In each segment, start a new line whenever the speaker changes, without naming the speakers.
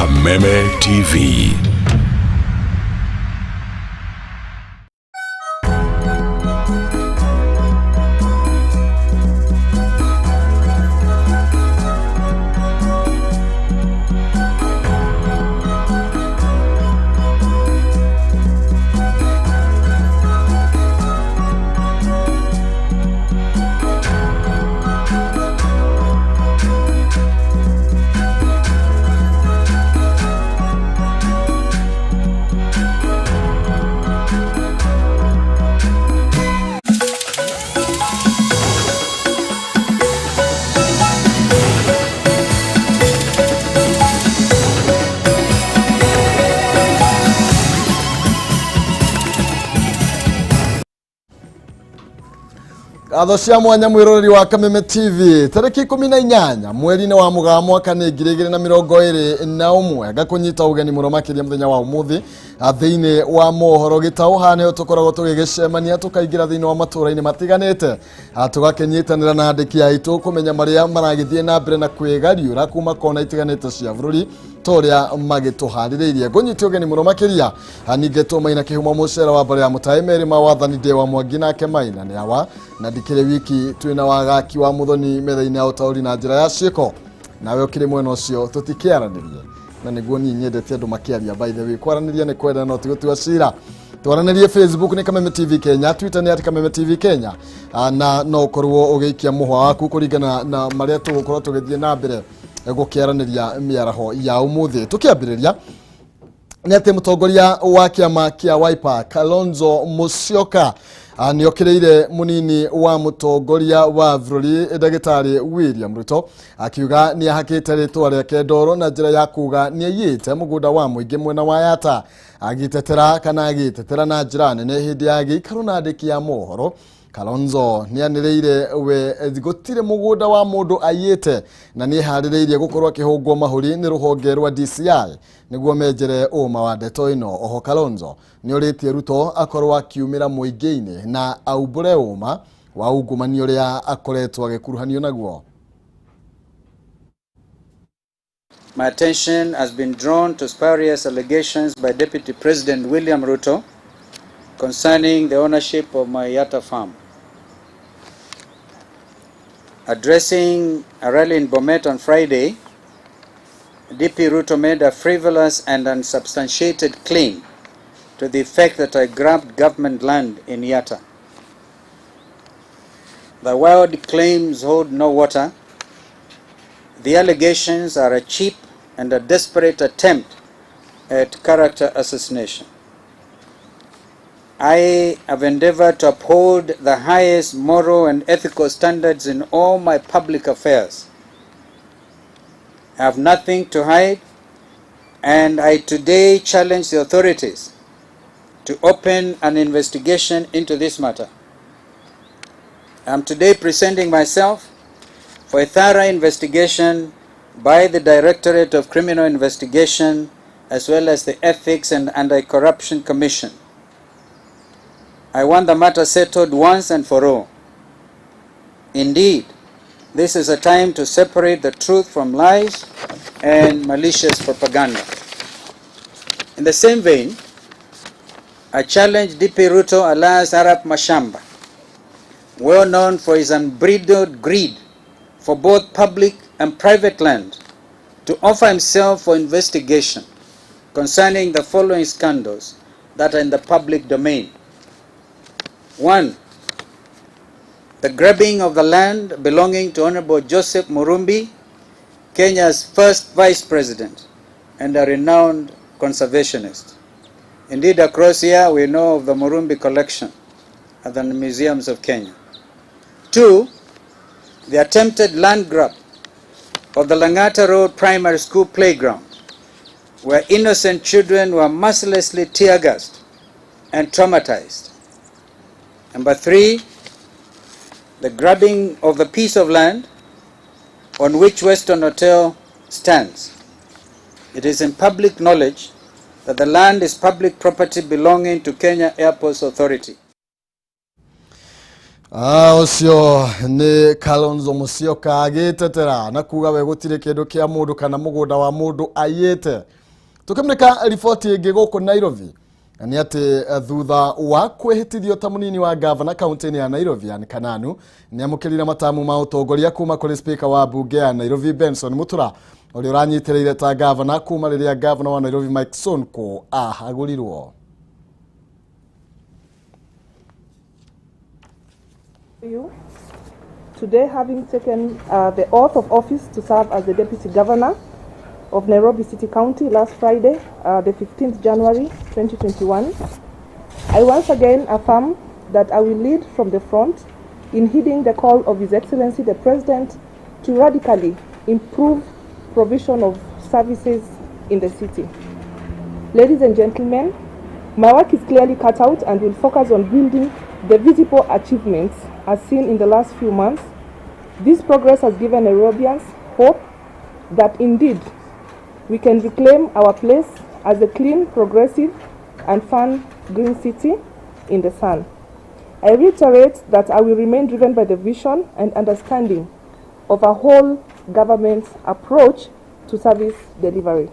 Kameme TV.
Ngatho cia mwanya mwiroreri wa Kameme TV tariki 18 mweri-inĩ wa Mũgaa mwaka nĩ 2021 ngakũnyita ũgeni mũno makĩria mũthenya wa ũmũthĩ thĩinĩ wa mohoro gĩtaũ. Haha nĩho tũkoragwo tũgĩgĩcemania tũkaingĩra thĩinĩ wa matũũra-inĩ matiganĩte, tũgakĩnyitanĩra na andĩki aitũ kũmenya marĩa maragĩthiĩ na mbere na kwĩgariũra kuma kona itiganĩte cia bũrũri ta ũrĩa magĩtũharĩrĩirie. Ngũnyite ũgeni mũno makĩria, ningĩ tũmaina kĩhumo mũcera wa mbere ya mũtaĩ merĩ ma wathani ndĩ wa Mwangi nake Maina nĩ awa na ndikĩrĩ wiki twĩna wagaki wa mũthoni metha-inĩ ya ũtaũri na njĩra ya ciĩko. Nawe ũkĩrĩ mwena ũcio tũtikĩaranĩrie na nĩguo niĩ nyendete andũ makĩaria. By the way, kwaranĩria nĩ kwenda no ti gũtua cira. Twaranĩrie Facebook nĩ Kameme TV Kenya, Twitter nĩ at Kameme TV Kenya. Na no ũkorwo ũgĩikia mũhwa waku kũringana na marĩa tũgũkorwo tũgĩthiĩ na mbere gũkĩaranĩria mĩaraho ya ũmũthĩ. Tũkĩambĩrĩria nĩ atĩ mũtongoria wa kĩama kĩa Wiper Kalonzo Musyoka nĩ okĩrĩire mũnini wa mũtongoria wa bũrũri ndagĩtarĩ William Ruto akiuga nĩ ahakĩte rĩtwa rĩake ndoro na njĩra ya kuga nĩ aiyĩte mũgũnda wa mũingĩ mwena wa Yatta. Agĩtetera kana agĩtetera na njĩra nene hĩndĩ ya gĩikaro na andĩki a mohoro, Kalonzo nĩ anĩrĩire we gũtirĩ mũgũnda wa mũndũ aiyĩte na nĩ eharĩrĩirie gũkorwo akĩhũngwo mahũri nĩ rũhonge rwa DCI nĩguo menjere ũma wa ndeto ĩno. Oho Kalonzo nĩ orĩtie Ruto akorwo akiumĩra mũingĩ-inĩ na aumbũre ũma wa ungumania ũrĩa akoretwo agĩkuruhanio naguo.
My attention has been drawn to spurious allegations by Deputy President William Ruto concerning the ownership of my Yatta farm. Addressing a rally in Bomet on Friday, DP Ruto made a frivolous and unsubstantiated claim to the effect that I grabbed government land in Yatta. The wild claims hold no water. The allegations are a cheap and a desperate attempt at character assassination. I have endeavored to uphold the highest moral and ethical standards in all my public affairs. I have nothing to hide, and I today challenge the authorities to open an investigation into this matter. I am today presenting myself for a thorough investigation by the Directorate of Criminal Investigation as well as the Ethics and Anti-Corruption Commission. I want the matter settled once and for all. Indeed, this is a time to separate the truth from lies and malicious propaganda. In the same vein, I challenge DP Ruto alias Arap Mashamba, well known for his unbridled greed for both public and private land, to offer himself for investigation concerning the following scandals that are in the public domain. 1, the grabbing of the land belonging to Honorable Joseph Murumbi, Kenya's first vice president and a renowned conservationist. Indeed, across here we know of the Murumbi collection at the Museums of Kenya. 2, the attempted land grab of the Langata Road Primary School playground, where innocent children were mercilessly tear-gassed and traumatized. Number 3, the grabbing of the piece of land on which Weston Hotel stands. It is in public knowledge that the land is public property belonging to Kenya Airports Authority.
Ũcio nĩ Kalonzo Musyoka agĩtetera na kuga we gũtirĩ kĩndũ kĩa mũndũ kana mũgũnda wa mũndũ aiyĩte. Tũkĩmũrĩka riboti ĩngĩ gũkũ Nairobi nĩ atĩ thutha wa kwĩhĩtithio ta mũnini wa gavana kaunti-inĩ ya Nairobi Anne Kananu nĩ amũkĩrire matamu ma ũtongoria kuma kũrĩ speaker wa mbunge ya Nairobi Benson Mutura ũrĩa ũranyitĩrĩire ta gavana kuma rĩrĩa gavana wa Nairobi Mike Sonko ahagũrirwo.
You today, having taken the oath of office to serve as the Deputy Governor of Nairobi City County last Friday, the 15th January 2021, I once again affirm that I will lead from the front in heeding the call of His Excellency the President to radically improve provision of services in the city. Ladies and gentlemen, my work is clearly cut out and will focus on building the visible achievements as seen in the last few months. This progress has given Nairobians hope that indeed we can reclaim our place as a clean, progressive, and fun green city in the sun. I reiterate that I will remain driven by the vision and understanding of a whole government approach to service delivery.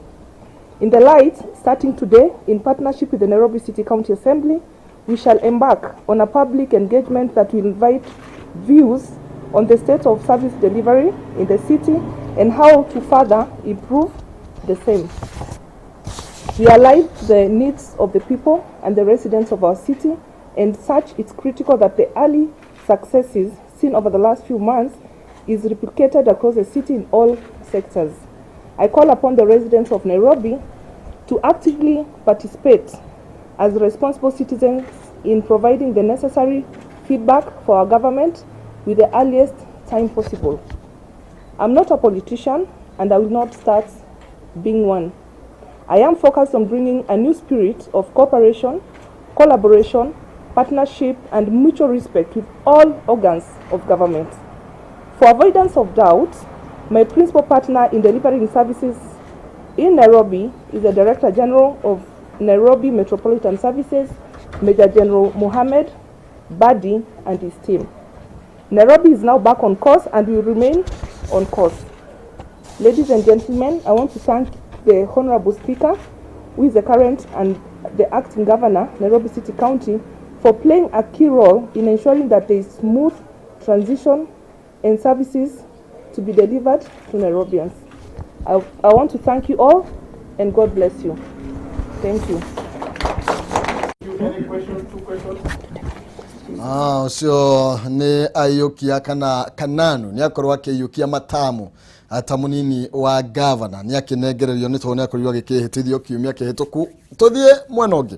In the light, starting today, in partnership with the Nairobi City County Assembly, we shall embark on a public engagement that will invite views on the state of service delivery in the city and how to further improve the same. We are alive to the needs of the people and the residents of our city, and such it's critical that the early successes seen over the last few months is replicated across the city in all sectors. I call upon the residents of Nairobi to actively participate as responsible citizens in providing the necessary feedback for our government with the earliest time possible. I'm not a politician and I will not start being one. I am focused on bringing a new spirit of cooperation, collaboration, partnership, and mutual respect with all organs of government. For avoidance of doubt, my principal partner in delivering services in Nairobi is the Director General of Nairobi Metropolitan Services, Major General Mohammed Badi, and his team. Nairobi is now back on course and will remain on course. Ladies and gentlemen, I want to thank the Honorable Speaker, who is the current and the acting governor, Nairobi City County, for playing a key role in ensuring that there is smooth transition and services to be delivered to Nairobians. I want to thank you all, and God bless you. Thank you.
Any questions? Two questions?
Ũcio nĩ aiyũkia kana Kananu nĩ akorwo akĩiyũkia matamu ta mũnini wa gavana nĩ akĩnengererio nĩ tondũ nĩ akorirwo agĩkĩhĩtithio kiumia kĩhĩtũku. Tũthiĩ mwena ũngĩ,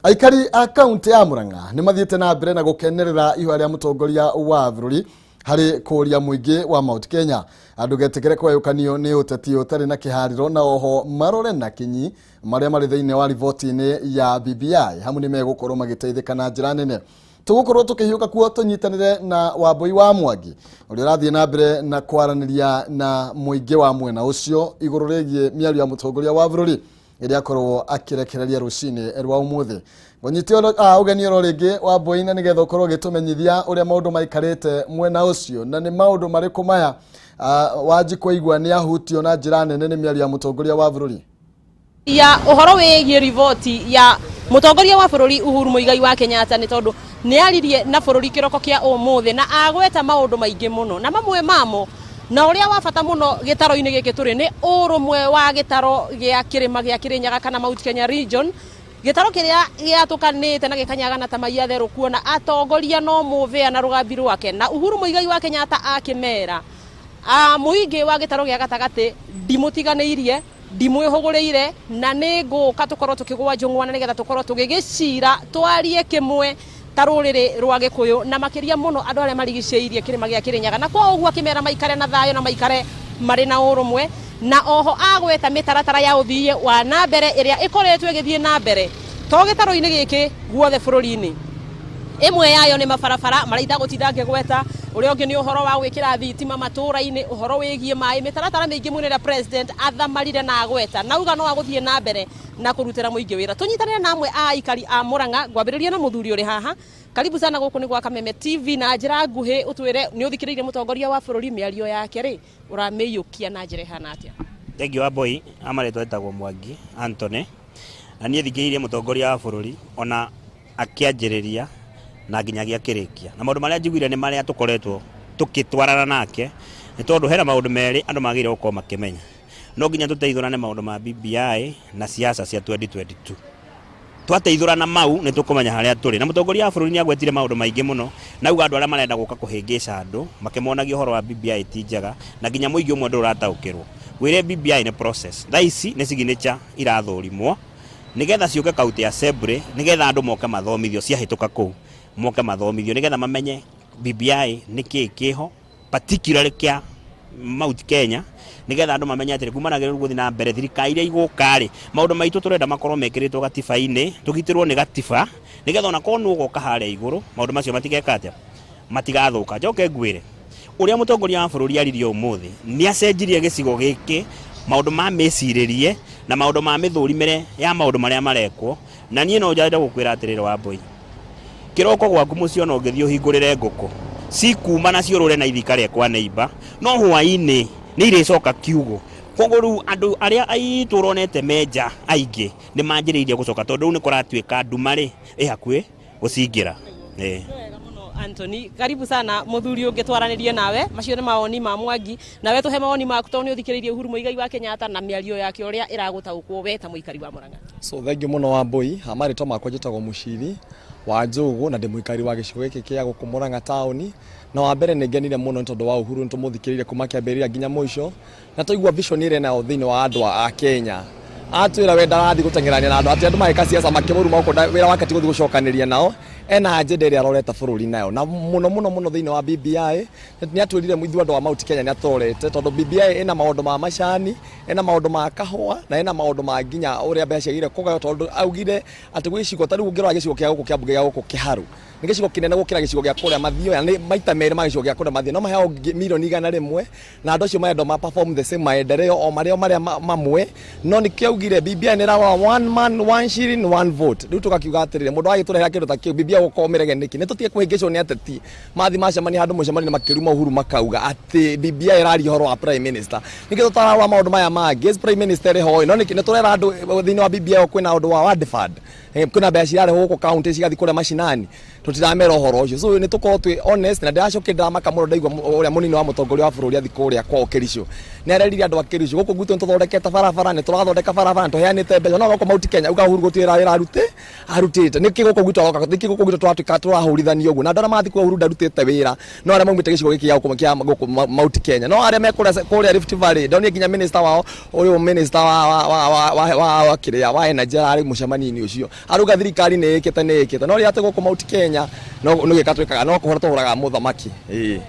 aikari a kaunti ya Murang'a nĩ mathiĩte na mbere na gũkenerera ihũa rĩa mũtongoria wa bũrũri harĩ kũria mũingĩ wa Mount Kenya ndũgetĩkĩre kũgayũkanio nĩ ũteti ũtarĩ na kĩharĩro, na oho marore na kinyi marĩa marĩ thĩinĩ wa riboti-inĩ ya BBI hamwe nĩ megũkorwo magĩteithĩka na njĩra nene. Tũgũkorwo tũkĩhiũka kuo tũnyitanĩre na Wambui wa Mwangi ũrĩa ũrathiĩ na mbere na kwaranĩria na mũingĩ wa mwena ũcio igũrũ rĩgiĩ mĩario ya mũtongoria wa bũrũri ĩrĩa akorwo akĩrekereria rũcinĩ rwa ũmũthĩ. Ngũnyite ũgeni oro rĩngĩ Wambui, na nĩgetha ũkorwo ũgĩtũmenyithia ũrĩa maũndũ maikarĩte mwena ũcio na nĩ maũndũ marĩkũ maya wanji kũigua nĩ ahutio na njĩra nene nĩ mĩario ya mũtongoria wa bũrũri.
Ya ũhoro wĩgiĩ riboti ya mũtongoria wa bũrũri Uhuru Muigai wa Kenyatta, nĩ tondũ nĩ aririe na bũrũri kĩroko kĩa ũmũthĩ na agweta maũndũ maingĩ mũno, na mamwe mamo na ũrĩa wa bata mũno gĩtaro-inĩ gĩkĩ tũrĩ nĩ ũrũmwe wa gĩtaro gĩa kĩrĩma gĩa Kĩrĩnyaga kana Mount Kenya region, gĩtaro kĩrĩa gĩatũkanĩte na gĩkanyagana ta mai atherũ, kuona atongoria no mũthĩa na rũgambi rwake, na Uhuru Muigai wa Kenyatta akĩmera mũingĩ wa gĩtaro gĩa gatagatĩ ndimũtiganĩirie, ndimwĩhũgũrĩire, na nĩ ngũka tũkorwo tũkĩgwa njũng'wa na nĩgetha tũkorwo tũgĩgĩcira twarie kĩmwe ta rũrĩrĩ rwa Gĩkũyũ na makĩria mũno andũ arĩa marigicĩirie kĩrĩma gĩa Kĩrĩnyaga, na kwa ũguo akĩmera maikare na thayũ na maikare marĩ na ũrũmwe. Na oho agweta mĩtaratara ya ũthii wa na mbere ĩrĩa ĩkoretwo ĩgĩthiĩ na mbere to gĩtaro-inĩ gĩkĩ, guothe bũrũri-inĩ. Ĩmwe yayo nĩ mabarabara marĩa itagũtinda ngĩgweta, ũrĩa ũngĩ nĩ ũhoro wa gwĩkĩra thitima matũũra-inĩ, ũhoro wĩgiĩ maĩ, mĩtaratara mĩingĩ mũno ĩrĩa president athamarire na agweta na auga no agũthiĩ na mbere na kũrutĩra mũingĩ wĩra. Tũnyitanĩre na amwe a aikari a Murang'a, ngwambĩrĩria na mũthuri ũrĩ haha. Karibu sana gũkũ nĩ gwa Kameme TV. Na njĩra nguhĩ ũtwĩre nĩ ũthikĩrĩirie mũtongoria wa bũrũri, mĩario yake rĩ, ũramĩiyũkia na njĩra ĩhana atĩa?
Thengiũ wa Boy, amarĩtwa etagwo Mwangi Anthony, na niĩ thikĩrĩirie mũtongoria wa bũrũri ona akĩanjĩrĩria na nginyagia akĩrĩkia, na maũndũ marĩa njiguire nĩ marĩa tũkoretwo tũkĩtwarana nake, nĩ tondũ hena maũndũ merĩ andũ magĩrĩire gũkorwo makĩmenya. No nginya tũteithũrane maũndũ ma BBI na siasa cia 2022. Twateithũrana mau nĩ tũkũmenya harĩa tũrĩ. Na mũtongoria wa bũrũri nĩ agwetire maũndũ maingĩ mũno, na auga andũ arĩa marenda gũka kũhĩngĩca andũ makĩmonagia ũhoro wa BBI ti njega, na nginya mũingĩ ũmwe ndũrataũkĩrwo. Wĩre BBI nĩ process. Thaa ici nĩ signature irathũrimwo nĩgetha ciũke county assembly, nĩgetha andũ moke mathomithio, ciahĩtũka kũu moke mathomithio nĩgetha mamenye BBI nĩ kĩĩ kĩho particularly kĩa Mount Kenya, nĩgetha andũ mamenye atĩrĩ kuma na gĩrĩru gũthiĩ na mbere thirikari iria igũka rĩ, maũndũ maitũ tũrenda makorwo mekĩrĩtwo gatiba-inĩ, tũgitĩrwo nĩ gatiba, nĩgetha ona korwo nĩ ũgoka harĩa igũrũ maũndũ macio matigeka atĩa, matigathũka. Njoke ngwĩre ũrĩa mũtongoria wa bũrũri aririe ũmũthĩ nĩ acenjirie gĩcigo gĩkĩ maũndũ ma mĩcirĩrie na maũndũ ma mĩthũrimĩre ya maũndũ marĩa marekwo. Na niĩ no njende gũkwĩra atĩrĩrĩ Wambui, kĩroko gwaku mũciĩ ona ũngĩthiĩ ũhingũrĩre ngũkũ cikuma na ciũrũre na ithika rĩa kwa neighbor, no hwaĩ-inĩ nĩ irĩcoka kiugũ. Koguo rĩu andũ arĩa aitũ ũronete menja aingĩ nĩ manjĩrĩirie gũcoka, tondũ rĩu nĩ kũratuĩka nduma rĩ ĩ hakuhĩ gũcingĩra.
Anthony, karibu sana muthuri ũngĩ twaranĩrie nawe. Macio nĩ mawoni ma Mwangi, nawe tũhe mawoni maku tondũ nĩ ũthikĩrĩirie Uhuru Muigai wa Kenyatta na mĩario yake ũrĩa ĩragũtaũkwo we ta mũikari wa Murang'a.
So thank you mũno Wambui. Marĩtwa makwa njĩtagwo Mũciri wa Njogu na ndĩ mũikari wa gĩcigo gĩkĩ kĩa gũkũ Murang'a taũni. Na wa mbere nĩ ngenire mũno nĩ tondũ wa Uhuru, nĩ tũmũthikĩrĩirie kuma kĩambĩrĩria nginya mũico, na twaigua vision ĩrĩa enayo thĩinĩ wa andũ a Kenya. Atwĩra we ndarathiĩ gũteng'erania na andũ, atĩ andũ magĩka siasa makĩmũruma gũkũ, wĩra wake ti gũthiĩ gũcokanĩria nao, ena agenda ĩrĩa arorete bũrũri nayo. Na mũno mũno mũno thĩinĩ wa BBI nĩ atwĩrire ithuĩ andũ a Mount Kenya nĩ atũrorete, tondũ BBI ĩna maũndũ ma macani, ĩna maũndũ ma kahũa, na ĩna maũndũ ma nginya ũrĩa mbeca ciagĩrĩire kũgaywo, tondũ augire atĩ gwĩ gĩcigo ta rĩu ũngĩrora gĩcigo kĩa gũkũ kĩa mbunge gĩa gũkũ Kĩharũ nĩ gĩcigo kĩnene gũkĩra gĩcigo gĩa kũrĩa Mathioya, nĩ maita merĩ ma gĩcigo gĩa kũrĩa Mathioya, no maheo milioni 100, na andũ acio marendwo ma perform the same maendeleo o marĩa marĩa mamwe. No nĩkĩo augire BBI nĩ ĩrarora one man, one shilling, one vote. Rĩu tũgakiuga atĩrĩrĩ, mũndũ agĩtũrehera kĩndũ ta kĩu BBI gũkorwo mĩrege nĩkĩ? Nĩ tũtige kũhĩngĩcwo nĩ ateti mathi macemania handũ mũcemanio makĩruma Uhuru makauga atĩ BBI ĩraria ũhoro wa prime minister. Nĩkĩ tũtararora maũndũ maya mangĩ? Prime minister ĩrĩ ho, no nĩkĩ nĩ tũrera andũ thĩinĩ wa BBI kwĩna ũndũ wa ward fund, kwĩna mbeca cirarehwo gũkũ county cigathiĩ kũrĩa macinani, tũtiramera ũhoro ũcio. So nĩ tũkorwo twĩ honest, na ndĩracokire ndĩramaka mũno ndaigua ũrĩa mũnini wa mũtongoria wa bũrũri athiĩ kũrĩa kwao Kericho, nĩ arerire andũ a Kericho gũkũ gwitũ nĩ tũthondekete barabara, nĩ tũrathondeka barabara, nĩ tũheanĩte mbeca, no gũkũ Mount Kenya uga Uhuru gũtirĩ wĩra arutĩte. Nĩkĩ gũkũ gwitũ aroka? Nĩkĩ gũkũ gwitũ tũratuĩka tũrahũrithanio ũguo? Na andũ arĩa marathiĩ kwa Uhuru ndarutĩte wĩra no arĩa maumĩte gĩcigo gĩkĩ gĩa gũkũ kĩa gũkũ Mount Kenya, no arĩa me kũrĩa Rift Valley, ndonire nginya minister wao ũyũ, minister wa kĩrĩa wa energy ararĩ mũcemanio-inĩ ũcio, arauga thirikari nĩ ĩkĩte nĩ ĩkĩte, no rĩrĩa atĩ gũkũ Mount Kenya no nĩ gwĩka twĩkaga no kũhũra tũhũraga mũthamaki. Ĩĩ.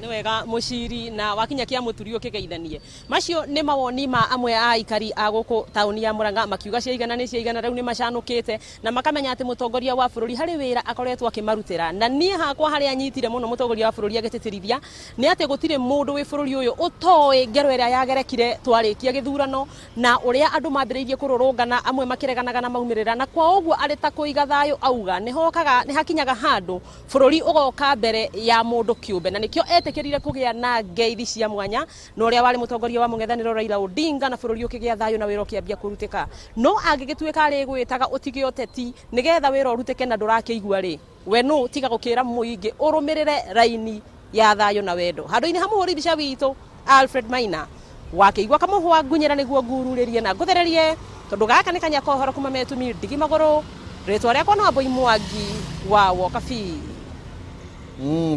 Nĩ wega Mũciri, na wakinya kĩa mũturi ũkĩgeithanie. Macio nĩ mawoni ma amwe a aikari a gũkũ taũni ya Murang'a, makiuga ciaigana nĩ ciaigana, rĩu nĩ macanũkĩte na makamenya atĩ mũtongoria wa bũrũri harĩ wĩra akoretwo akĩmarutĩra. Na niĩ hakwa harĩa anyitire mũno mũtongoria wa bũrũri agĩtĩtĩrithia nĩ atĩ gũtirĩ mũndũ wĩ bũrũri ũyũ ũtoĩ ngero ĩrĩa yagerekire twarĩkia gĩthurano na ũrĩa andũ mambĩrĩirie kũrũrũngana, amwe makĩreganaga na maumĩrĩra, na kwa ũguo arĩ ta kũiga thayũ auga nĩ hokaga nĩ hakinyaga handũ bũrũri ũgoka mbere ya mũndũ kĩũmbe, na nĩkĩo etĩkĩrire kũgĩa na ngeithi cia mwanya na ũrĩa warĩ mũtongoria wa mũng'ethanĩro Raila Odinga, na bũrũri ũkĩgĩa thayũ na wĩra ũkĩambia kũrutĩka. No angĩgĩtuĩka arĩ gwĩtaga ũtige ũteti nĩgetha wĩra ũrutĩke na ndũrakĩigua rĩ, we nũ tiga gũkĩra mũingĩ ũrũmĩrĩre raini ya thayũ na wendo. Handũ-inĩ ha mũhũri mbica witũ Alfred Maina wakĩigua kamũhwa ngunyĩra nĩguo ngururĩrie na ngũthererie, tondũ gaka nĩ kanya ka ũhoro kuma metumi ndigi magũrũ. Rĩtwa rĩakwa no Wambui Mwangi wa Wokabi.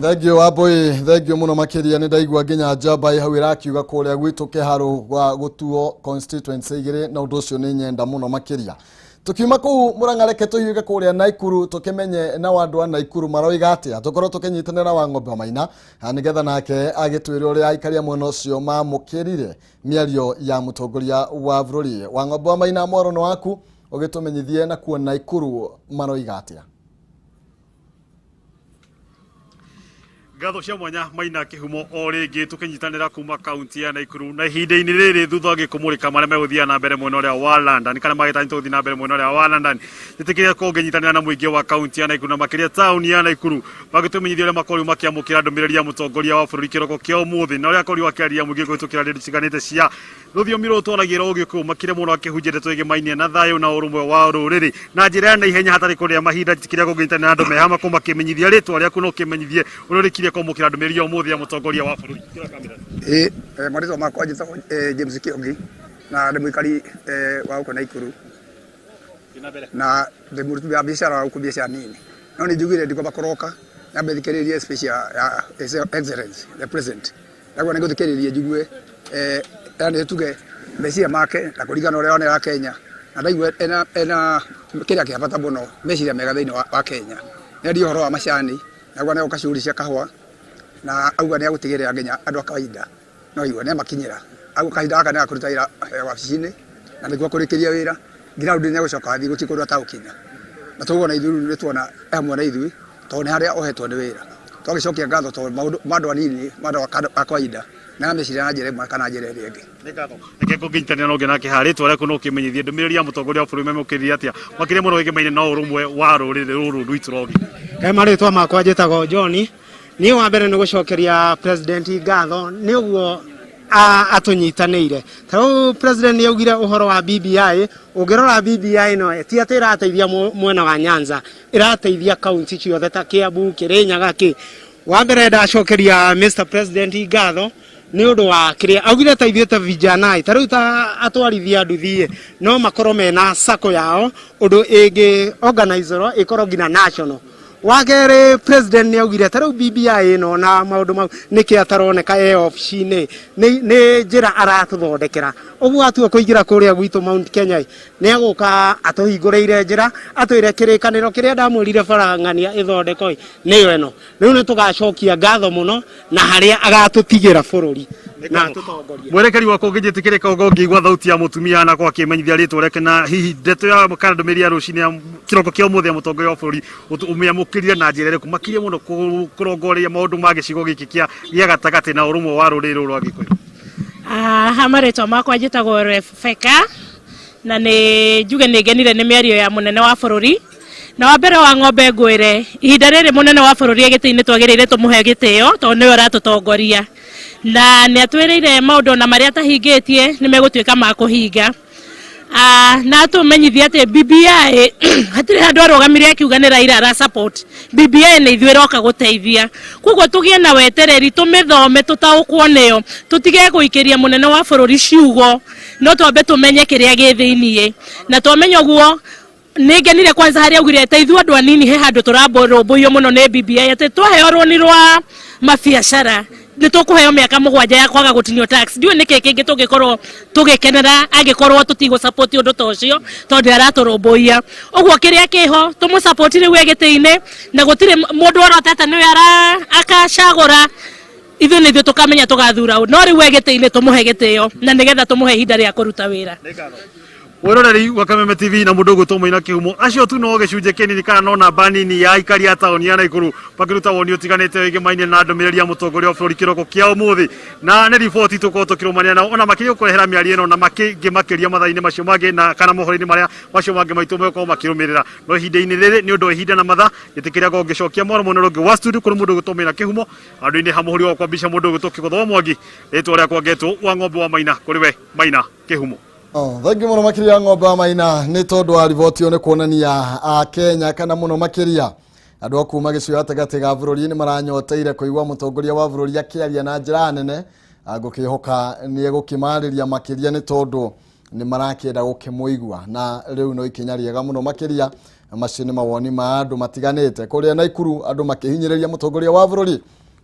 Thank you Wambui, thank you mũno makĩria. Nĩ ndaigua nginya njamba ĩ hau ĩrakiuga kũrĩa gwitũ Kĩharũ gwa gũtuo constituency igĩrĩ, na ũndũ ũcio nĩ nyenda mũno makĩria. Tukiuma kũu Murang'a, reke tũhiũke kũrĩa Naikuru tũkĩmenye na andũ a Naikuru maroiga atĩa. Tũkorwo tũkĩnyitanĩra wa ng'ombe wa Maina nĩgetha nake agĩtwĩre ũrĩa aikari a mwena ũcio mamũkĩrire mĩario ya mũtongoria wa bũrũri. Wa ng'ombe wa Maina, mwaro nĩ waku, ũgĩtũmenyithie nakuo Naikuru maroiga atĩa.
Ngatho cia mwanya Maina Kĩhumo o rĩngĩ tũkĩnyitanĩra kuma kaunti ya Naikuru na ihinda-inĩ rĩrĩ thutha wa gĩkũmũrĩka marĩa megũthiaga na mbere mwena ũrĩa wa London kana magĩtanyĩtwo gũthiĩ na mbere mwena ũrĩa wa London. Njĩtĩkĩria korwo ngĩnyitanĩra na mũingĩ wa kaunti ya Naikuru na makĩria taũni ya Naikuru magĩtũmenyithia ũrĩa makorirwo makĩamũkĩra ndũmĩrĩri ya mũtongoria wa bũrũri kĩroko kĩa ũmũthĩ na ũrĩa akorirwo akĩarĩria mũingĩ kũhĩtũkĩra redio itiganĩte cia rũthiomi rũrũ twaragia rwa Ũgĩkũyũ makĩria mũno akĩhunjia ndeto ĩgĩmainie na thayũ na ũrũmwe wa rũrĩrĩ na njĩra ya naihenya hatarĩ kũrĩa mahinda. Njĩtĩkĩria kũngĩnyitanĩra na andũ me hama kũmakĩmenyithia rĩtwa rĩaku na ũkĩmenyithie ũrĩa ũrĩkirie kwamũkĩra ndũmĩrĩri ya ũmũthĩ ya mũtongoria wa bũrũri. Kĩra kamera.
Ĩ marĩtwa makwa njĩtagwo James Kĩongi na ndĩ mũikari wa gũkũ Naikuru na ndĩ mũruti wa biacara wa gũkũ, biacara nini, no nĩ njugire ndikwamba kũroka nyambe thikĩrĩrie speech ya His Excellency the President. Naguo nĩ ngũthikĩrĩria njigue yani tuge meciria make na kũringana ũrĩa onera Kenya, na ndaigua ena kĩrĩa kĩa bata mũno, meciria mega thĩinĩ wa Kenya. Nĩ ũhoro wa macani, naguo nĩ gũka shughuli cia kahũa, na auga nĩ agũtigĩrĩra nginya andũ a kawaida no igua nĩ amakinyĩra. Auga kahinda gaka nĩ agakũruta wĩra wabici-inĩ na nĩguo kũrĩkĩria wĩra nginya rĩu nĩ agũcoka athiĩ gũtirĩ kũndũ atagũkinya, na tũguo na ithuĩ rĩu nĩ tuona hamwe na ithuĩ tondũ nĩ harĩa ohetwo nĩ wĩra. Twagĩcokia ngatho tondũ maũndũ ma andũ anini, ma andũ a kawaida na meciria na njĩra ĩmwe kana njĩra ĩrĩa ĩngĩ.
Reke ngũngĩnyitanĩra na ũngĩ nake haha, rĩtwa rĩaku na ũkĩmenyithie ndũmĩrĩri ya mũtongoria wa bũrũri memũkĩrire atĩa makĩria mũno ĩgĩmaine na ũrũmwe wa rũrĩrĩ rũrũ rwitũ rwa Ũgĩkũyũ.
He marĩtwa makwa njĩtagwo John. Niĩ wa mbere nĩ gũcokeria President ngatho nĩ ũguo atũnyitanĩire. Ta rĩu President nĩ augire ũhoro wa BBI. Ũngĩrora BBI no ti atĩ ĩrateithia mwena wa Nyanza, ĩrateithia kaunti ciothe ta Kiambu, Kirinyaga kĩ. Wa mbere ndacokeria Mr President ngatho nĩ ũndũ wa kĩrĩa augire ta ithuĩ ta vijana, ta rĩu ta atwarithia nduthi no makorwo mena sacco yao ũndũ ĩngĩ organizerwo ĩkorwo nginya national. Wa kerĩ, President nĩ augire ta rĩu BBI ĩno na maũndũ mau nĩkĩ ataroneka e obici-inĩ, nĩ njĩra aratũthondekera. Ũguo atua kũingĩra kũrĩa gwitũ Mount Kenya nĩ agũka atũhingũrĩire njĩra, atwĩre kĩrĩkanĩro kĩrĩa ndamwĩrire bara ng'ania ĩthondekwo nĩyo ĩno. Rĩu nĩ tũgacokia ngatho mũno na harĩa agatũtigĩra bũrũri na atũtongorie.
Mwerekeri wakwa, ũngĩnjĩtĩkĩrĩka ũkorwo ngĩigua thauti ya mũtumia na kwa akĩmenyithia rĩtwa rĩake na hihi ndeto ya kana ndũmĩrĩri ya rũcinĩ ya kĩroko kĩa ũmũthĩ ya mũtongoria wa bũrũri ũmĩamũkĩrire na njĩra ĩrĩkũ, makĩria mũno kũrongoreria maũndũ ma gĩcigo gĩkĩ gĩa gatagatĩ na ũrũmwe wa rũrĩrĩ rũrũ rwa Gĩkũyũ?
Ha marĩtwa makwa njĩtagwo Rebecca na nĩ njuge nĩ ngenire nĩ mĩario ya mũnene wa bũrũri. Na wa mbere wa ng'ombe ngwĩre, ihinda rĩrĩ mũnene wa bũrũri e gĩtĩ-inĩ twagĩrĩire tũmũhe gĩtĩo tondũ nĩwe ũratũtongoria, na nĩ atwĩrĩire maũndũ ona marĩa atahingĩtie nĩ megũtuĩka ma kũhinga. Na atũmenyithia atĩ BBI hatirĩ handũ arũgamire akiuga nĩ Raila ara support BBI, nĩ ithuĩ ĩroka gũteithia. Koguo tũgĩe na wetereri, tũmĩthome, tũtaũkwo nĩyo, tũtige gũikĩria mũnene wa bũrũri ciugo, no twambe tũmenye kĩrĩa gĩ thĩiniĩ. Na twamenya ũguo, nĩ ngenire kwanza harĩa augire ta ithuĩ andũ anini he handũ tũrarũmbũiyo mũno nĩ BBI, atĩ twaheo rũni rwa mabiacara nĩ tũkũheo mĩaka 7 ya kwaga gũtinio tax. Ndiũĩ nĩkĩ kĩngĩ tũngĩkorwo tũgĩkenera angĩkorwo tũtigũ support ũndũ ta ũcio, tondũ aratũrũmbũiya. Ũguo kĩrĩa kĩho tũmũ support rĩu e gĩtĩ-inĩ, na gũtirĩ mũndũ orotete nĩwe akacagũra. Ithuĩ nĩ ithuĩ tũkamenya tũgathura ũ, no rĩu e gĩtĩ-inĩ tũmũhe gĩtĩo na nĩgetha tũmũhe ihinda rĩa kũruta wĩra.
Mwĩroreri wa Kameme TV na mũndũ ũgwĩtwo Maina Kĩhumo, acio tu no gĩcunjĩ kĩnini kana no namba nini ya aikari a taũni ya Naikuru makĩruta woni ũtiganĩte wĩgĩmainie na ndũmĩrĩri ya mũtongoria wa bũrũri kĩroko kĩa ũmũthĩ. Na nĩ riboti tũkorwo tũkĩrũmania nao ona makĩria gũkũrehera mĩario ĩno na makĩngĩ makĩria mathaa-inĩ macio mangĩ na kana mohoro-inĩ marĩa macio mangĩ maitũ megũkorwo makĩrũmĩrĩra. No ihinda-inĩ rĩrĩ, nĩ ũndũ wa ihinda na mathaa, gĩtĩ kĩrĩa ngĩcokia mwaro mwena ũrĩa ũngĩ wa studio kũrĩ mũndũ ũgwĩtwo Maina Kĩhumo handũ-inĩ ha mũhũri wakwa mbica mũndũ ũgwĩtwo Kĩgũtha wa Mwangi. Rĩtwa rĩakwa ngetwo wa ng'ombe wa Maina. Kũrĩ we Maina Kĩhumo.
Oh, thank you mũno makĩria ng'ombe wa Maina nĩ tondũ wa riboti ĩyo. Nĩ kuonania a Kenya kana mũno makĩria andũ a kuma gĩcigo gatagatĩ ga bũrũri nĩ maranyoteire kũigua mũtongoria wa bũrũri akĩaria na njĩra nene. Ngũkĩhoka nĩ egũkĩmarĩria makĩria nĩ tondũ nĩ marakĩenda gũkĩmũigua, na rĩu no ikinya rĩega mũno makĩria. Macio nĩ mawoni ma andũ matiganĩte kũrĩa Naikuru, andũ makĩhinyĩrĩria mũtongoria wa bũrũri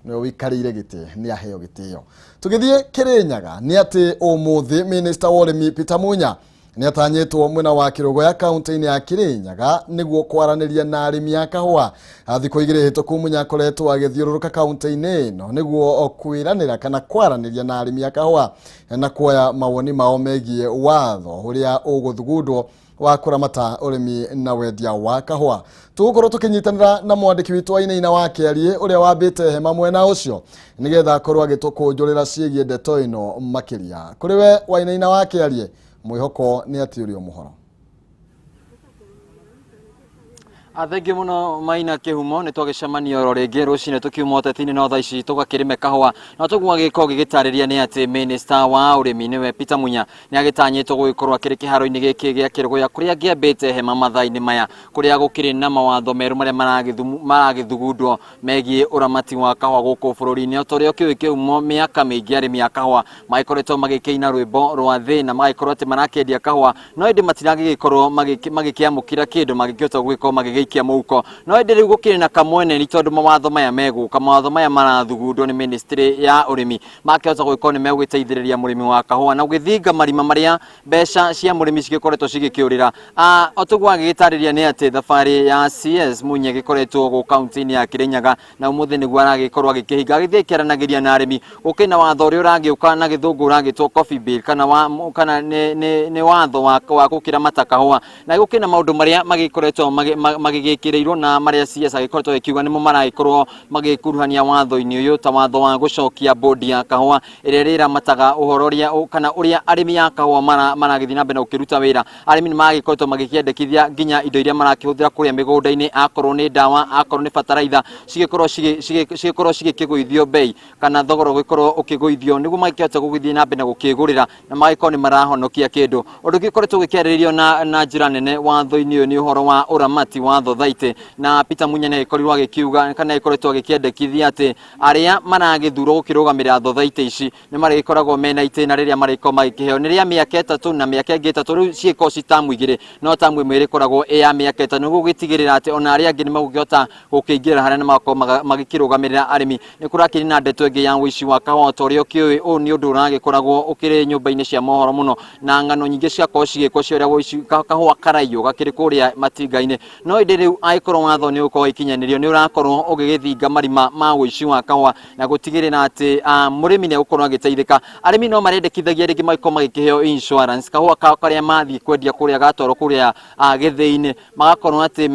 nĩwe ũikarĩire gĩtĩ nĩ aheo gĩtĩo. Tũgĩthiĩ Kĩrĩnyaga nĩ atĩ ũmũthĩ Minister wa ũrĩmi Peter Munya Nĩ atanyĩtwo mwena wa Kĩrũgũya kaunti-inĩ ya Kirinyaga nĩguo kwaranĩria na arĩmi a kahũa. Thikũ igĩrĩ hĩtũku Munya akoretwo agĩthiũrũrũka kaunti-inĩ ĩno nĩguo kwĩranĩra kana kwaranĩria na arĩmi a kahũa na kuoya mawoni mao megiĩ watho ũrĩa ũgũthugundwo wa kũramata ũrĩmi na wendia wa kahũa. Tũgũkorwo tũkĩnyitanĩra na mwandĩki witũ wa Inaina wa Kĩarie ũrĩa wambĩte hema mwena ũcio nĩgetha akorwo agĩtũkũnjũrĩra ciĩgiĩ ndeto ĩno makĩria. Kũrĩ we Wainaina wa Kĩarie, mwĩhoko nĩ atĩ ũrĩ o mũhoro.
Thengiũ mũno Maina Kĩhumo, nĩ twagĩcemania oro rĩngĩ rũcinĩ tũkiuma ũteti-inĩ no thaa ici tũgakĩrĩme kahũa. Na tũguo agĩkorwo gĩgĩtarĩria nĩ atĩ Minister wa ũrĩmi nĩwe Peter Munya nĩ agĩtanyĩtwo gũgĩkorwo akĩrĩ kĩharo-inĩ gĩkĩ gĩa Kĩrũgũya kũrĩa angĩambĩte hema mathaa-inĩ maya, kũrĩa gũkĩrĩ na mawatho merũ marĩa maragĩthugundwo megiĩ ũramati wa kahũa gũkũ bũrũri-inĩ. O ta ũrĩa ũkĩũĩ Kĩhumo, mĩaka mĩingĩ arĩmi a kahũa magĩkoretwo magĩkĩina rwĩmbo rwa thĩna, magagĩkorwo atĩ marakĩendia kahũa no ĩndĩ matiragĩgĩkorwo magĩkĩamũkĩra kĩndũ mangĩkĩhota gũgĩkorwo magĩgĩikia mũhuko. No ĩndĩ rĩu gũkĩrĩ na kamwene nĩ tondũ mawatho maya megũka, mawatho maya marathugundwo nĩ ministry ya ũrĩmi makĩhota gũgĩkorwo nĩ megũgĩteithĩrĩria mũrĩmi wa kahũa na gũgĩthinga marima marĩa mbeca cia mũrĩmi cigĩkoretwo cigĩkĩũrĩra. O toguo agĩgĩtarĩria nĩ atĩ thabarĩ ya CS Munya ĩgĩkoretwo gũkũ kaunti-inĩ ya Kirinyaga na ũmũthĩ nĩguo aragĩkorwo agĩkĩhinga agĩthiĩ akĩaranagĩria na arĩmi. Gũkĩrĩ na watho ũrĩa ũragĩũka na gĩthũngũ ũragĩtwo coffee bill kana kana nĩ watho wa gũkĩramata kahũa, na gũkĩrĩ na maũndũ marĩa magĩkoretwo magĩgĩkĩrĩirwo na marĩa CS agĩkoretwo agĩkiuga nĩmo maragĩkorwo magĩkuruhania watho-inĩ ũyũ, ta watho wa gũcokia bodi ya kahũa ĩrĩa ĩrĩramataga ũhoro ũrĩa kana ũrĩa arĩmi a kahũa maragĩthiĩ na mbere na gũkĩruta wĩra. Arĩmi nĩ magĩkoretwo magĩkĩendekithia nginya indo iria marakĩhũthĩra kũrĩa mĩgũnda-inĩ, akorwo nĩ ndawa, akorwo nĩ bataraitha, cigĩkorwo cigĩkĩgũithio bei kana thogora ũgĩkorwo ũkĩgũithio nĩguo magĩkĩhota gũgĩthiĩ na mbere na gũkĩgũrĩra na magĩkorwo nĩ marahonokia kĩndũ. Ũndũ ũngĩ ũkoretwo ũgĩkĩarĩrĩrio na njĩra nene watho-inĩ ũyũ nĩ ũhoro wa ũramati wa thothaitĩ, na Peter Munya nĩ agĩkorirwo agĩkiuga kana agĩkoretwo agĩkĩendekithia atĩ arĩa maragĩthurwo gũkĩrũgamĩrĩra thothaitĩ ici nĩ marĩgĩkoragwo mena itĩna rĩrĩa marĩgĩkorwo magĩkĩheo nĩ rĩa mĩaka 3 na mĩaka ĩngĩ 3, rĩu cigĩkorwo ci tamu 2, no tamu ĩmwe ĩrĩkoragwo ĩ ya mĩaka 5 nĩguo gũgĩtigĩrĩra atĩ ona arĩa angĩ nĩ megũkĩhota gũkĩingĩra harĩa na magakorwo magĩkĩrũgamĩrĩra arĩmi. Nĩ kũrakĩrĩ na ndeto ĩngĩ ya ũici wa kahũa, ta ũrĩa ũkĩũĩ ũũ nĩ ũndũ ũragĩkoragwo ũkĩrĩ nyũmba-inĩ cia mohoro mũno, na ng'ano nyingĩ cigakorwo cigĩkwo cia ũrĩa ũici kahũa karaiywo gakĩrĩ kũrĩa matinga-inĩ. No ĩndĩ rĩu angĩkorwo watho nĩ ũgũkorwo ũgĩkinyanĩrio nĩ ũrakorwo ũgĩgĩthinga marima ma ũici wa kahũa na gũtigĩrĩra atĩ mũrĩmi nĩ egũkorwo agĩteithĩka. Arĩmi no marendekithagia rĩngĩ magĩkorwo magĩkĩheo insurance kahũa kao karĩa mathiĩ kwendia kũrĩa gatwarwo kũrĩa gĩthĩi-inĩ, magakorwo atĩ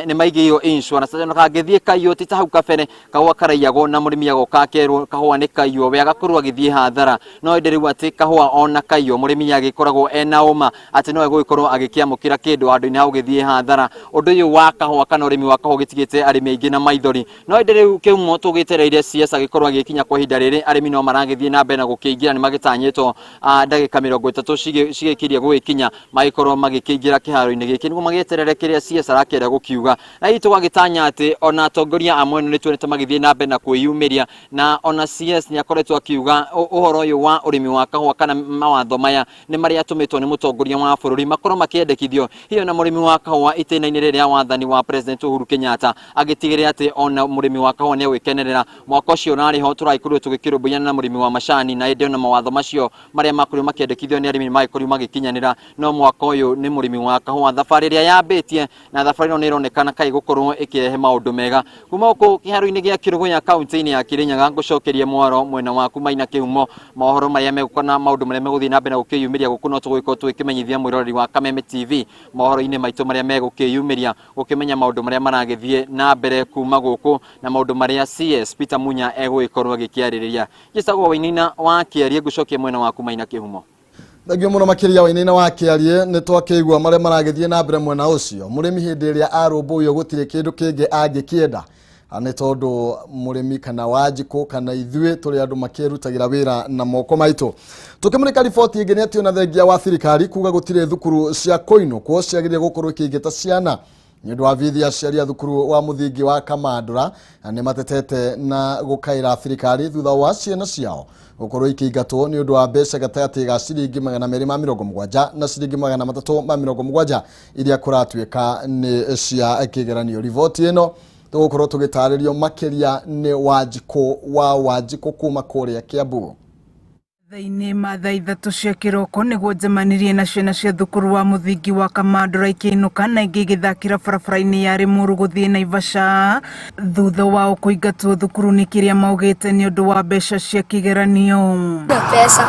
nĩ maigĩirwo insurance atĩ ona kangĩthiĩ kaiywo ti ta hau kabere kahũa karaiyagwo na mũrĩmi agoka akerwo kahũa nĩ kaiywo, we agakorwo agĩthiĩ hathara. No ĩndĩ rĩu atĩ kahũa ona kaiywo mũrĩmi agĩkoragwo ena ũma atĩ no egũgĩkorwo agĩkĩamũkĩra kĩndũ handũ-inĩ ha gũgĩthiĩ hathara. Ũndũ ũyũ wa kahũa kana ũrĩmi wa kahũa ũgĩtigĩte arĩmi aingĩ na maithori. No ĩndĩ rĩu kĩhumo tũgĩtereire CS agĩkorwo agĩkinya kwa ihinda rĩrĩ, arĩmi no maragĩthiĩ na mbere na gũkĩingĩra, nĩ magĩtanyĩtwo ndagĩka 30 cigĩkirie gũgĩkinya magĩkorwo magĩkĩingĩra kĩharo-inĩ gĩkĩ nĩguo magĩeterere kĩrĩa CS arakĩenda gũkiuga. Na hihi tũgagĩtanya atĩ ona atongoria a mwena nĩ tuonete magĩthiĩ na mbere na kwĩyumĩria, na ona CS nĩ akoretwo akiuga ũhoro ũyũ wa ũrĩmi wa kahũa kana mawatho maya nĩ marĩa atũmĩtwo nĩ mũtongoria wa bũrũri makorwo makĩendekithio hiyo na mũrĩmi wa kahũa itĩna-inĩ rĩrĩa wathani wa President Uhuru Kenyatta agĩtigĩrĩra atĩ ona mũrĩmi wa kahũa nĩ egwĩkenerera. Mwaka ũcio ũrarĩ ho tũragĩkorirwo tũgĩkĩrũmbũiana na mũrĩmi wa macani, na ĩndĩ ona mawatho macio marĩa makorirwo makĩendekithio nĩ arĩmi magĩkorirwo magĩkinyanĩra, no mwaka ũyũ nĩ mũrĩmi wa kahũa thabarĩ ĩrĩa yambĩtie, na thabarĩ ĩno nĩ ĩronekana kaĩ gũkorwo ĩkĩrehe maũndũ mega. Kuma gũkũ kĩharo-inĩ gĩa Kĩrũgũya kaunti-inĩ ya Kirinyaga, ngũcokerie mwaro mwena waku Maina Kĩhumo. Mohoro marĩa megũka na maũndũ marĩa megũthiĩ na mbere na gũkĩyumĩria gũkũ no tũgũgĩkorwo tũgĩkĩmenyithia mwĩroreri wa Kameme TV mohoro-inĩ maitũ marĩa megũkĩyumĩria, gũkĩmenya maũndũ marĩa maragĩthiĩ na mbere kuma gũkũ na maũndũ marĩa CS Peter Munya egũgĩkorwo agĩkĩarĩrĩria. Njĩtagwo Wainaina wa Kĩarie, ngũcokia mwena waku Maina Kĩhumo.
Thengiũ mũno makĩria Wainaina wa Kĩarie, nĩ twakĩigua marĩa maragĩthiĩ na mbere mwena ũcio. Mũrĩmi hĩndĩ ĩrĩa arũmbũiyo gũtirĩ kĩndũ kĩngĩ angĩkĩenda, nĩ tondũ mũrĩmi kana Wanjikũ kana ithuĩ tũrĩ andũ makĩrutagĩra wĩra na moko maitũ. Tũkĩmũrĩka riboti ĩngĩ nĩ atĩ ona thengia wa thirikari kuga gũtirĩ thukuru cia kũinũkwo ciagĩrĩire gũkorwo ikĩingĩta ciana nĩ ũndũ wa bithi. Aciari a thukuru wa mũthingi wa Kamandũra nĩ matetete na gũkaĩra thirikari thutha wa ciana ciao gũkorwo ikĩingatwo nĩ ũndũ wa mbeca gatagatĩ ga ciringi 270 na ciringi 370 iria kũratuĩka nĩ cia kĩgeranio. Riboti ĩno tũgũkorwo tũgĩtarĩrio makĩria nĩ Wanjikũ wa Wanjikũ kuma kũrĩa Kiambu.
Thaa-inĩ ma thaa 3 cia kĩroko nĩguo njemanirie na ciana cia thukuru wa mũthingi wa Kamandũra ikĩinũka na ingĩ igĩthakĩra barabara-inĩ ya Limuru gũthiĩ Naivasha thutha wao kũingatwo thukuru nĩ kĩrĩa maugĩte nĩ ũndũ wa mbeca cia kĩgeranio.
Na pesa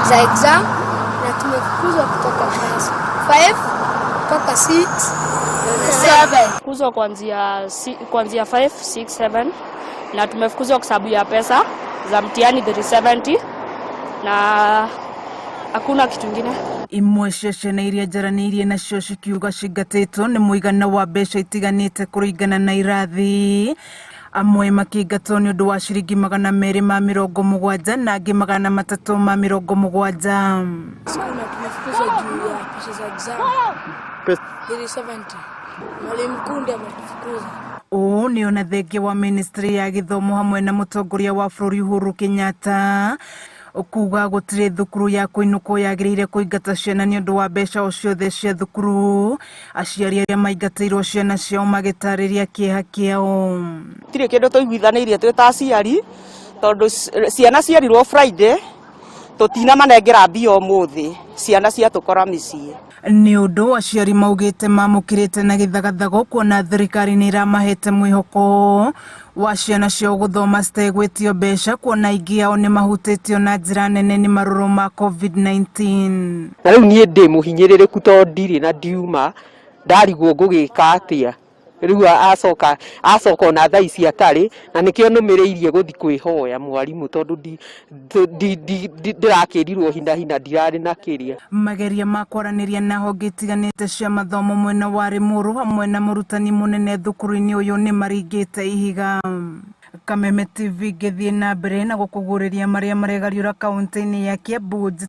za exam na tumefukuzwa kutoka class 5 mpaka 6 na 7.
Fukuzwa kuanzia 5 6 7 na tumefukuzwa kwa sababu ya pesa za mtihani 370 na hakuna kitu ingine.
Imwe cia ciana iria njaranĩirie nacio cikiuga cingatĩtwo nĩ mũigana wa mbeca itiganĩte kũringana na irathi, amwe makĩingatwo nĩ ũndũ wa ciringi 270 na angĩ 370.
Na tumefukuzwa juu ya pesa za exam 370. Mwalimu mkuu ndiye ametufukuza.
Ũũ nĩ ona thengia wa ministry ya gĩthomo hamwe na mũtongoria wa bũrũri Uhuru Kenyatta kuga gũtirĩ thukuru ya kũinũkwo yagĩrĩire kũingata ciana nĩ ũndũ wa mbeca o ciothe cia thukuru. Aciari arĩa maingatĩirwo ciana ciao magĩtarĩria kĩeha kĩao.
Tirĩ kĩndũ tũiguithanĩirie twĩ ta aciari tondũ ciana cierirwo Friday tũtinamanengera mbia ũmũthĩ, ciana ciatũkora mĩciĩ.
Nĩ ũndũ aciari maugĩte mamũkĩrĩte na gĩthagathago kuona thirikari nĩ ĩramahete mwĩhoko wa ciana ciao gũthoma citegwĩtio mbeca kuona aingĩ ao nĩ mahutĩtio na njĩra nene nĩ marũrũ ma COVID-19.
Na rĩu niĩ ndĩ mũhinyĩrĩrĩku tondũ ndirĩ na ndiuma ndarigwo ngũgĩka atĩa. Rĩu acoka ona thaa ici atarĩ na nĩkĩo nũmĩrĩirie gũthiĩ kwĩhoya mwarimũ tondũ ndĩrakĩrirwo hina hina ndirarĩ na kĩrĩa.
Mageria ma kwaranĩria na honge itiganĩte cia mathomo mwena wa Limuru hamwe na mũrutani mũnene thukuru-inĩ ũyũ nĩ maringĩte ihiga. Kameme TV ngĩthiĩ na mbere na gũkũguũrĩria marĩa maregariũra kaunti-inĩ ya Kiambu.